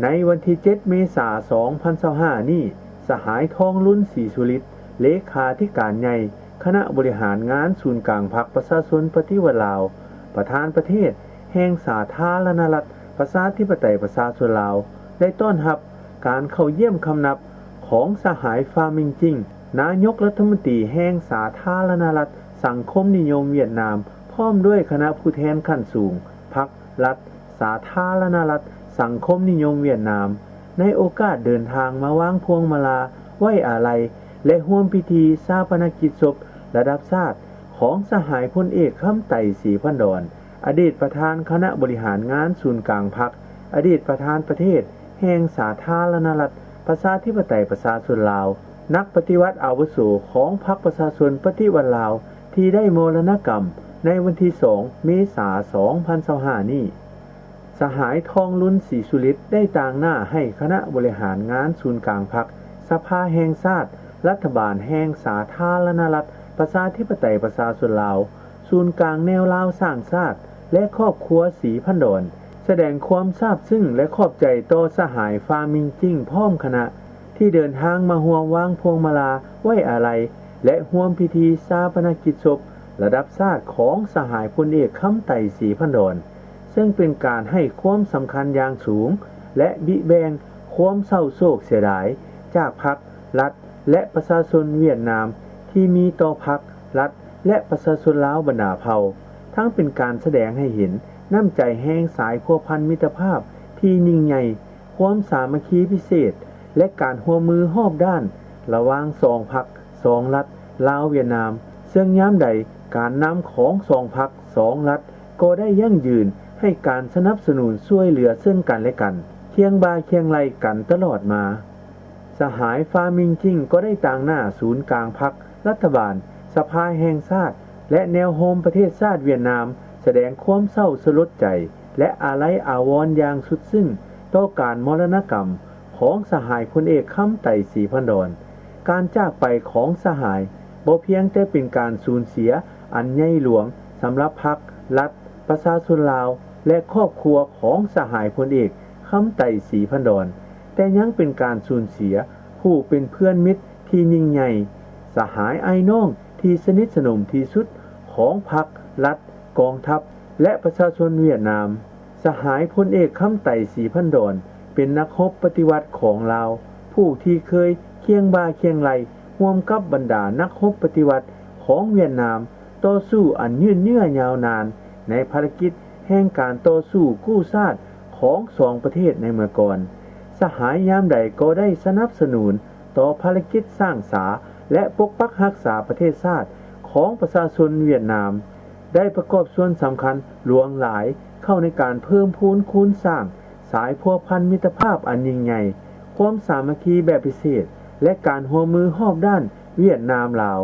ໃນວັນທີເຈັດ ເມສາ ສອງພັນຊາວຫ້ານີ້, ສະຫາຍ ທອງລຸນ ສີສຸລິດ ເລຂາທິການໃຫຍ່ຄະນະບໍລິຫານງານສູນກາງພັກປະຊາຊົນປະຕິວັດລາວ, ປະທານປະເທດແຫ່ງສາທາລະນະລັດ ປະຊາທິປະໄຕ ປະຊາຊົນລາວ ໄດ້ຕ້ອນຮັບການເຂົ້າຢ້ຽມຄຳນັບຂອງສະຫາຍ ຟາມິງຈິງ ນາຍົກລັດຖະມົນຕີແຫ່ງສາທາລະນະລັດສັງຄົມນິຍົມຫວຽດນາມ ພ້ອມດ້ວຍຄະນະຜູ້ແທນຂັ້ນສູງພັກລັດ ສາທາລະນະລັດສັງຄົມນິຍົມຫວຽດນາມ ໃນໂອກາດເດີນທາງມາວາງພວງມາລາໄວ້ອາໄລ ແລະ ຮ່ວມພິທີຊາປະນະກິດສົບລະດັບຊາດຂອງສະຫາຍພົນເອກ ຄຳໄຕ ສີພັນດອນ ອະດີດປະທານຄະນະບໍລິຫານງານສູນກາງພັກ, ອະດີດປະທານປະເທດແຫ່ງສາທາລະນະລັດ ປະຊາທິປະໄຕ ປະຊາຊົນລາວ, ນັກປະຕິວັດອາວຸໂສຂອງພັກປະຊາຊົນປະຕິວັດລາວ ທີ່ໄດ້ມໍລະນະກຳໃນວັນທີສອງ ເມສາ ສອງພັນຊາວຫ້ານີ້. ສະຫາຍ ທອງລຸນ ສີສຸລິດ ໄດ້ຕາງໜ້າໃຫ້ຄະນະບໍລິຫານງານສູນກາງພັກ, ສະພາແຫ່ງຊາດ, ລັດຖະບານແຫ່ງສາທາລະນະລັດ ປະຊາທິປະໄຕ ປະຊາຊົນລາວ, ສູນກາງແນວລາວສ້າງຊາດ ແລະ ຄອບຄົວສີພັນດອນ ສະແດງຄວາມຊາບຊຶ້ງ ແລະ ຂອບໃຈຕໍ່ສະຫາຍ ຟາມິງຈິງ ພ້ອມຄະນະ ທີ່ເດີນທາງມາຮ່ວມວາງພວງມາລາໄວ້ອາໄລ ແລະ ຮ່ວມພິທີຊາປະນະກິດສົບລະດັບຊາດຂອງສະຫາຍພົນເອກ ຄຳໄຕ ສີພັນດອນ ເຊິ່ງເປັນການໃຫ້ຄວາມສຳຄັນຢ່າງສູງ ແລະ ບິແບ່ງຄວາມເສົ້າໂສກເສຍດາຍຈາກພັກ, ລັດ ແລະ ປະຊາຊົນຫວຽດນາມ ທີ່ມີຕໍ່ພັກ, ລັດ ແລະ ປະຊາຊົນລາວບັນດາເຜົ່າ, ທັງເປັນການສະແດງໃຫ້ເຫັນນ້ຳໃຈແຫ່ງສາຍພົວພັນມິດຕະພາບທີ່ຍິ່ງໃຫຍ່, ຄວາມສາມັກຄີພິເສດ ແລະ ການຮ່ວມມືຮອບດ້ານລະຫວ່າງສອງພັກ, ສອງລັດ ລາວ-ຫວຽດນາມ, ເຊິ່ງຍາມໃດການນຳຂອງສອງພັກ, ສອງລັດ ກໍໄດ້ຢັ້ງຢືນໃຫ້ການສະໜັບສະໜູນຊ່ວຍເຫຼືອເຊິ່ງກັນແລະກັນ, ຄຽງບ່າຄຽງໄຫຼ່ກັນຕະຫຼອດມາ. ສະຫາຍ ຟາມິງຈິງ ກໍໄດ້ຕາງໜ້າສູນກາງພັກ, ລັດຖະບານ, ສະພາແຫ່ງຊາດ ແລະ ແນວໂຮມປະເທດຊາດຫວຽດນາມ ສະແດງຄວາມເສົ້າສະຫຼົດໃຈ ແລະ ອາໄລອາວອນຢ່າງສຸດຊຶ້ງຕໍ່ການມໍລະນະກຳຂອງສະຫາຍພົນເອກ ຄຳໄຕ ສີພັນດອນ. ການຈາກໄປຂອງສະຫາຍບໍ່ພຽງແຕ່ເປັນການສູນເສຍອັນໃຫຍ່ຫຼວງສຳລັບພັກ, ລັດ, ປະຊາຊົນລາວ ແລະ ຄອບຄົວຂອງສະຫາຍພົນເອກ ຄຳໄຕ ສີພັນດອນ, ແຕ່ຍັງເປັນການສູນເສຍຜູ້ເປັນເພື່ອນມິດທີ່ຍິ່ງໃຫຍ່, ສະຫາຍອ້າຍນ້ອງທີ່ສະໜິດສະໜົມທີ່ສຸດຂອງພັກ, ລັດ, ກອງທັບ ແລະ ປະຊາຊົນຫວຽດນາມ. ສະຫາຍພົນເອກ ຄຳໄຕ ສີພັນດອນ ເປັນນັກຮົບປະຕິວັດຂອງລາວ ຜູ້ທີ່ເຄີຍຄຽງບ່າຄຽງໄຫຼ່ຮ່ວມກັບບັນດານັກຮົບປະຕິວັດຂອງຫວຽດນາມ ຕໍ່ສູ້ອັນຍືດເຍື້ອຍາວນານໃນພາລະກິດແຫ່ງການຕໍ່ສູ້ກູ້ຊາດຂອງສອງປະເທດໃນເມື່ອກ່ອນ. ສະຫາຍຍາມໃດກໍໄດ້ສະໜັບສະໜູນຕໍ່ພາລະກິດສ້າງສາ ແລະ ປົກປັກຮັກສາປະເທດຊາດຂອງປະຊາຊົນຫວຽດນາມ, ໄດ້ປະກອບສ່ວນສຳຄັນຫຼວງຫຼາຍເຂົ້າໃນການເພີ່ມພູນຄູນສ້າງສາຍພົວພັນມິດຕະພາບອັນຍິ່ງໃຫຍ່, ຄວາມສາມັກຄີແບບພິເສດ ແລະ ການຮ່ວມມືຮອບດ້ານຫວຽດນາມ-ລາວ.